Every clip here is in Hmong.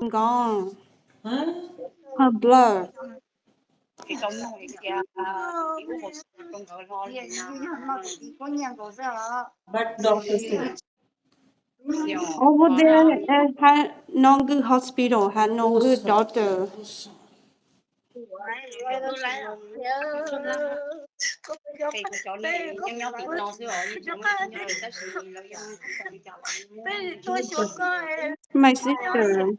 gone. Her blood. Over there, eh, ha no good hospital, ha no good doctor. My sister.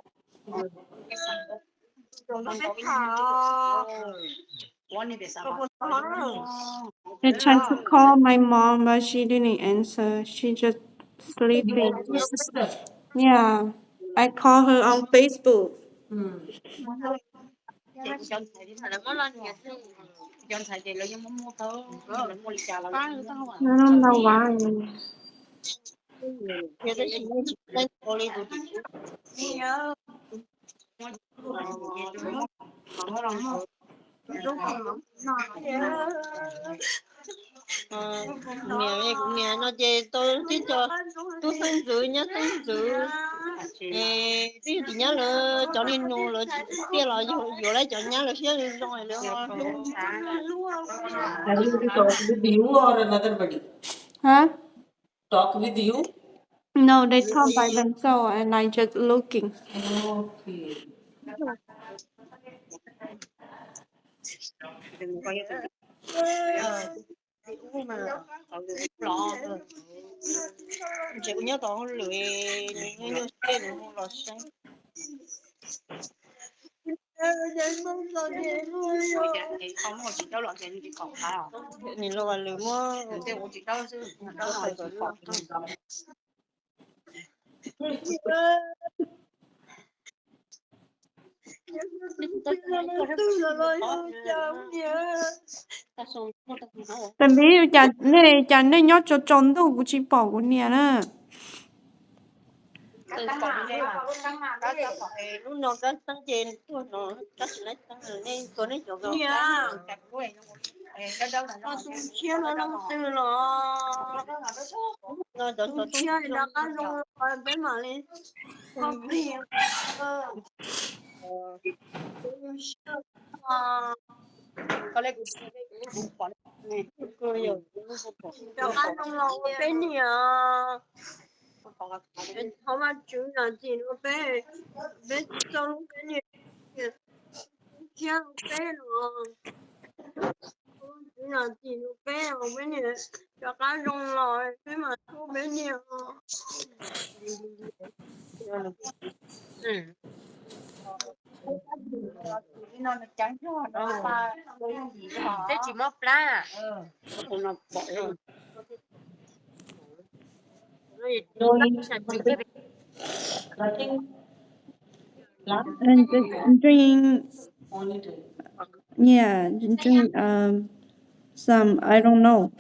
I tried to call my mom, but she didn't answer. She just sleeping. Yeah, I call her on Facebook. I don't know why. Niam, kuv niam no ces tau tib co tub xeeb ntxwv nyab xeeb ntxwv, es twb yog tim nyab lawv cov niag nus lawv tsis tiaj los yuav lawv cov nyab lawv siab zoo zoo lawv ho hlub. Huh? No, they talk by themselves and I just looking. Nyob tau hauj lwm, nyuaj siab nws hu los saib. Nim los lwm muab Tam sim no cas nej, cas nej nyob tsaus tsaus ntuj kuv tsis pom kuv niam na. Lub no kab xeeb ces tuaj no, kab tsis laib xeeb nej tua nej cov. Tshiab no leej twg los, no cov tshiab rov qab zoo los peb mam li plig. Rov qab zoo los ua peb niam. Thov Vajtswv zam txim rau peb, peb tsis txo hlub peb niam, thiab rau peb los. Thov Vajtswv zam txim rau peb os, peb niam rov qab zoo los peb mam hlub peb niam. Twb tsis mob plab. Drink, yeah, drink, um, some, I don't know.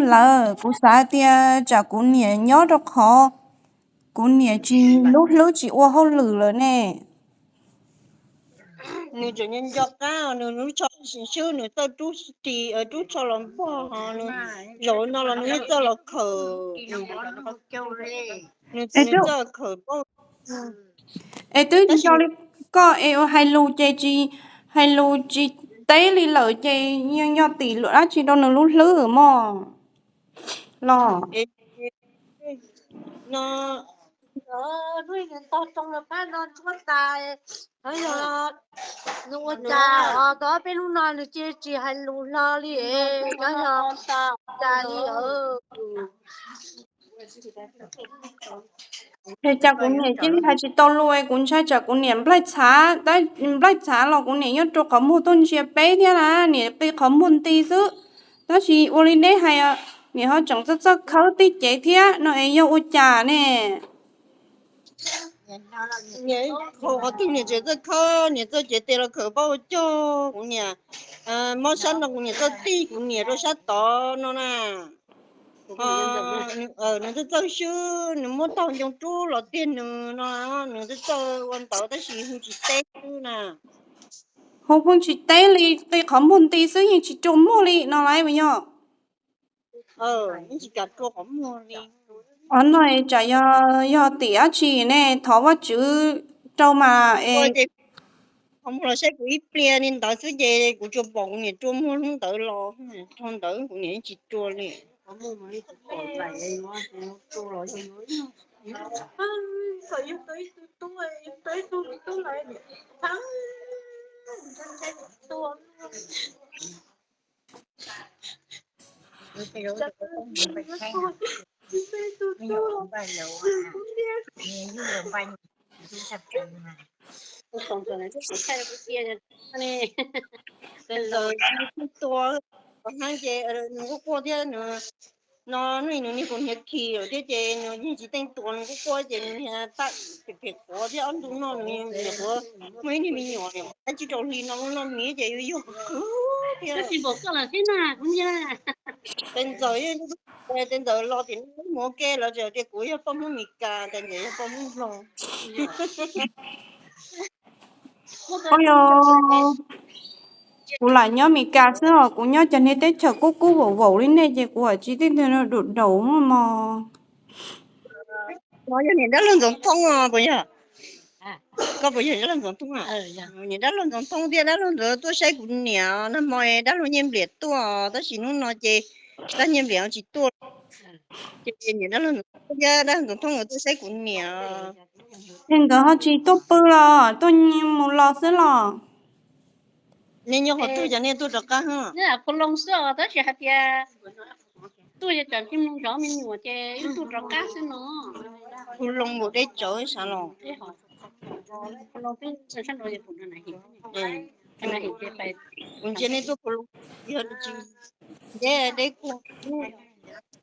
Lawm, kuv xav tias tsam kuv niam nyob rau qhov kuv niam tsis lub hlwb tsis ua hauj lwm lawm ne. Nws tseem nco qab nws lub tsho swb nws txawj rub ris rub tsho los npog ho nws zaum no los nws yeej txawj los khawm. Nws txawj khawm. Es twb nco li koj es hais lus ces tsis, hais lus tsis teb li lawm ces yog tim luag dab tsi rau nws lub hlwb mog los. No, hnub no tog roo los pab no tshuab tas, yog nws ua cas tau peb hnub no nws cia tsis hais lus hlo li, cov yog cas li. Es cas kuv niam cia li hais tsis tau lus, kuv ntshai tsam kuv niam nplaig txhav, nplaig txhav los kuv niam yeej rua qhov muag tuaj ntsia peb thiab na, niam qi qhov muag nti xwb. Tab sis ua li neb hais, niam ho tseem txawj txawj khawb tib cev thiab no es yog ua cas ne? Qhov twg niam tseem txawj khawb, niam txawj cev tes los khawm paub ua cog. Kuv niam mob sab no kuv niam txawj tig kuv niam rau sab tod no na. Nws txawj txawj swb, nws muab tog ncoo rub los tiag nws no, nws txawj txawj ua ntawd tab sis hu tsis teb xwb na. Hu pheej tsis teb li, qi qhov muag nti xwb yeej tsis rua muag li no lawm yog. Tsis kam rua qhov muag li. Os no tsam yog, yog tim dab tsi ne, thov Vajtswv rau mas es. Qhov muag los saib kuv ib pliag li ntawd xwb ces kuv tsuas pom kuv niam rua muag hnub ntawd los, rua ntawd kuv niam yeej tsis rua li. Tus ntxawm tua, hnab ces nws quaj quaj thiab, no nws niag kuv hniav khi lawm thiab ces nws yeej tsis teej tua, nws quaj quaj ces nws niag tab phem phem quav thiab ob ntu no nws niag quav muaj ib niag me nyuam niam tab tsib rau hli no lub no miv ces yuag yuag khwv khwv thiab. Tes ntxawm, tes ntxawm los tim no mus ua ke lawv tseem tias kuv yog poj Hmoob Mes Kas, tes ntxawm yog poj Hmoob Nplog. Yog kuv lam nyob Mes Kas xwb os, kuv nyob cov niag teb chaws kub kub vaum vaum li nej ces kuv hais tsis tij ntag, dum daum mog. Yog niam dab laug Ntxoov Thoob puas yog? Koj puas yog niam dab laug Ntxoov Thoob? Niam dab laug Ntxoov Thoob thiab dab laug Ntxoov tuaj saib kuv niam, nag hmo dab laug Nyiaj Npliam tuaj tab sis hnub no ces dab laug Nyiaj Npliam tsis tuaj. Ces niam dab laug Ntxoov Thoob thiab dab laug Ntxoov Thoob nkawd tuaj saib kuv niam. Es nkawd ho tsis tuaj pw los tuaj mus los xwb los? Nej nyob qhov twg cov nej tuaj rov qab? Phu Loo xwb os, tab sis hais tias tuaj yog cov me nyuam ces wb tuaj rov qab xwb no. Phu Loo npaum deb tsawv sav los. Kuv ntsia nej tuaj Phu Loo yog tsis deb deb kuj.